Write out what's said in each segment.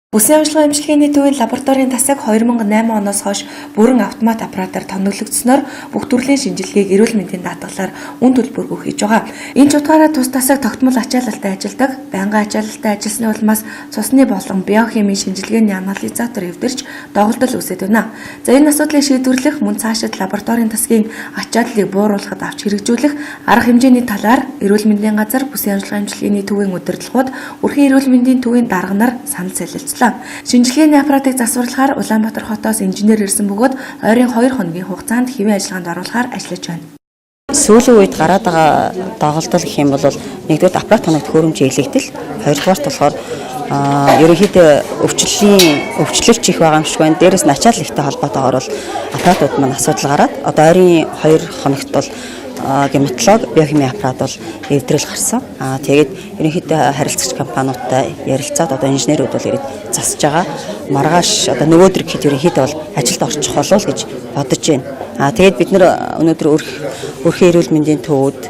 Бүсийн оношилгоо эмчилгээний төвийн лабораторийн тасаг 2008 оноос хойш бүрэн автомат аппаратаар тоноглогдсоноор бүх төрлийн шинжилгээг эрүүл мэндийн даатгалаар үн төлбөргүй хийж байгаа. Энэ ч утгаараа тус тасаг тогтмол ачаалалтай ажилладаг, байнгын ачаалалтай ажилласны улмаас цусны болон биохимийн шинжилгээний анализатор эвдэрч доголдол үүсээд байна. За, энэ асуудлыг шийдвэрлэх мөн цаашид лабораторийн тасгийн ачааллыг бууруулахад авч хэрэгжүүлэх арга хэмжээний талаар эрүүл мэндийн газар, бүсийн оношилгоо эмчилгээний төвийн удирдлагууд, өрхийн эрүүл мэндийн төвийн дарга нар санал солилцлоо. Шинжилгээний аппаратыг засварлахаар Улаанбаатар хотоос инженер ирсэн бөгөөд ойрын 2 хоногийн хугацаанд хэвийн ажиллагаанд оруулахаар ажиллаж байна. Сүүлийн үед гараад байгаа доголдол гэх юм бол нэгдүгээр аппарат тоног төхөөрөмжийн илэгдэл, хоёрдугаарт болохоор ерөнхийдөө өвчлөлч их байгаа юм шиг байна. Дээрээс нь ачаал ихтэй холбоотойгоор бол аппаратууд маань асуудал гараад одоо ойрын 2 хоногт бол гематолог, биохимийн аппарат бол эвдрэл гарсан. Тэгээд ерөнхийдөө харилцагч компаниудтай ярилцаад одоо инженерүүд бол ирээд засаж байгаа. Маргааш, одоо нөгөөдөр гэхэд ерөнхийдөө бол ажилд орчих болов гэж бодож байна. Тэгээд бид нар өнөөдөр өрхийн эрүүл мэндийн төвүүд,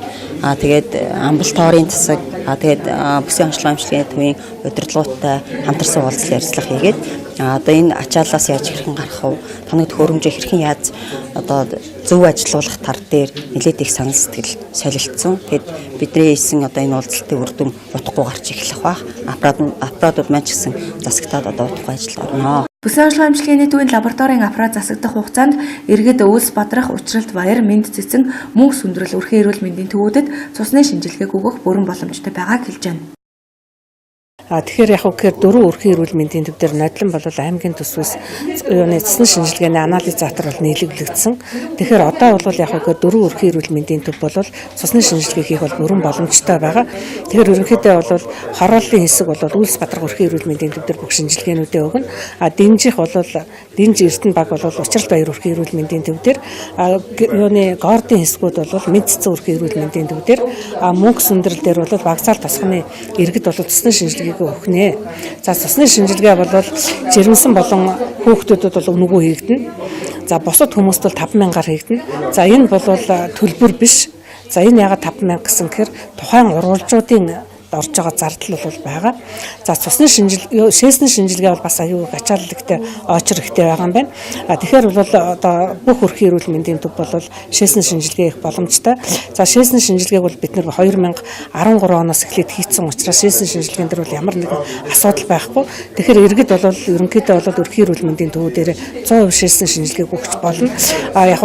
тэгээд амбулаторийн засаг, тэгээд бүсийн оношилгоо эмчилгээний төвийн удирдлагуудтай хамтарсан уулзал, ярилцлага хийгээд одоо энэ ачааллаас яаж хэрхэн гарах вэ? Тоног төхөөрөмжөө хэрхэн яаж одоо зөв ажилуулах тал дээр нэлээд их санал сэтгэл солилцсон. Тэгээд бидний хийсэн одоо энэ уулзалтын үр дүн удахгүй гарч эхлэх байх. Аппаратууд маань ч гэсэн засагтаад одоо удахгүй ажилд орно. Бүсийн оношилгоо эмчилгээний төвийн лабораторийн аппарат засагдах хугацаанд иргэд Үйлс Бадрах, Учралт, Баяр, Мэнд Цэцэн, Мөнх Сүндрэл өрхийн эрүүл мэндийн төвүүдэд цусны шинжилгээг өгөх бүрэн боломжтой байгааг хэлж байна. Тэгэхээр яг гэхээр дөрвөн өрхийн эрүүл мэндийн төв дээр нодлон бол аймгийн төсвөөс юуны цэсний шинжилгээний анализатор бол нийлүүлэгдсэн. Тэгэхээр одоо бол яг гэхээр дөрвөн өрхийн эрүүл мэндийн төв бол цусны шинжилгээ хийх бол бүрэн боломжтой байгаа. Тэгэхээр ерөнхийдөө бол хорооллын хэсэг бол Үйлс Бадрах өрхийн эрүүл мэндийн төв дээр бүх шинжилгээнүүдээ өгнө. Дэнжих бол Дэнж Эрдэнэ баг бол Учралт, Баяр өрхийн эрүүл мэндийн төв дээр, юуны Гордын хэсгүүд бол Мэнд Цэцэн өрхийн эрүүл мэндийн төв дээр, Мөнх Сүндрэл дээр бол вокзал тосгоны иргэд бол цусны шинжилгээг өгнө. За, цусны шинжилгээ бол жирэмсэн болон хүүхдүүдэд бол үнэгүй хийгдэнэ. За, бусад хүмүүст бол 5000-аар хийгдэнэ. За, энэ бол төлбөр биш. За, энэ яагаад 5000 гэсэн гэхээр тухайн урвалжуудын орж байгаа зардал бол байгаа. За, цусны шинжил шээсний шинжилгээ бол бас аюу ачаалал ихтэй, очир ихтэй байгаа юм байна. Тэгэхээр бол одоо бүх өрхийн эрүүл мэндийн төв бол шээсний шинжилгээ их боломжтой. За, шээсний шинжилгээг бол бид нар 2013 оноос эхлээд хийцэн учраас шээсний шинжилгээнд дээр бол ямар нэгэн асуудал байхгүй. Тэгэхээр иргэд бол ерөнхийдөө бол өрхийн эрүүл мэндийн төвүүдээр 100% шээсний шинжилгээг өгч болно. Яг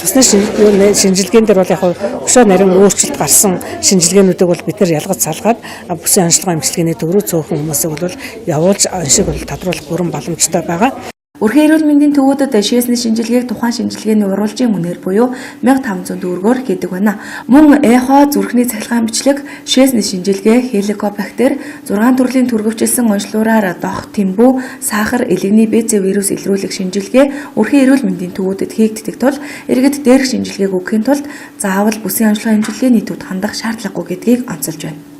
цусны шинжилгээн дээр бол яг өшөө нарийн өөрчлөлт гарсан шинжилгээнүүдийг бол бид нар ялгаж салгаад бүсийн оношилгоо эмчилгээний төв рүү цөөхөн хүмүүсийг бол явуулж оншиг бол тодруулах бүрэн боломжтой байгаа. Өрхийн эрүүл мэндийн төвүүдэд шээсний шинжилгээг тухайн шинжилгээний урвалжийн үнээр буюу 1500 төгрөгөөр хийдэг байна. Мөн эхо, зүрхний цахилгаан бичлэг, шээсний шинжилгээ, хеликобактер, 6 төрлийн түргэвчилсэн оношилуураар дох, тэмбүү, сахар, элэгний БЦ вирус илрүүлэх шинжилгээ өрхийн эрүүл мэндийн төвүүдэд хийгддэг тул иргэд дээрх шинжилгээг өгөхийн тулд заавал бүсийн оношилгоо эмчилгээний төвд хандах шаардлагагүй гэдгийг онцолж байна.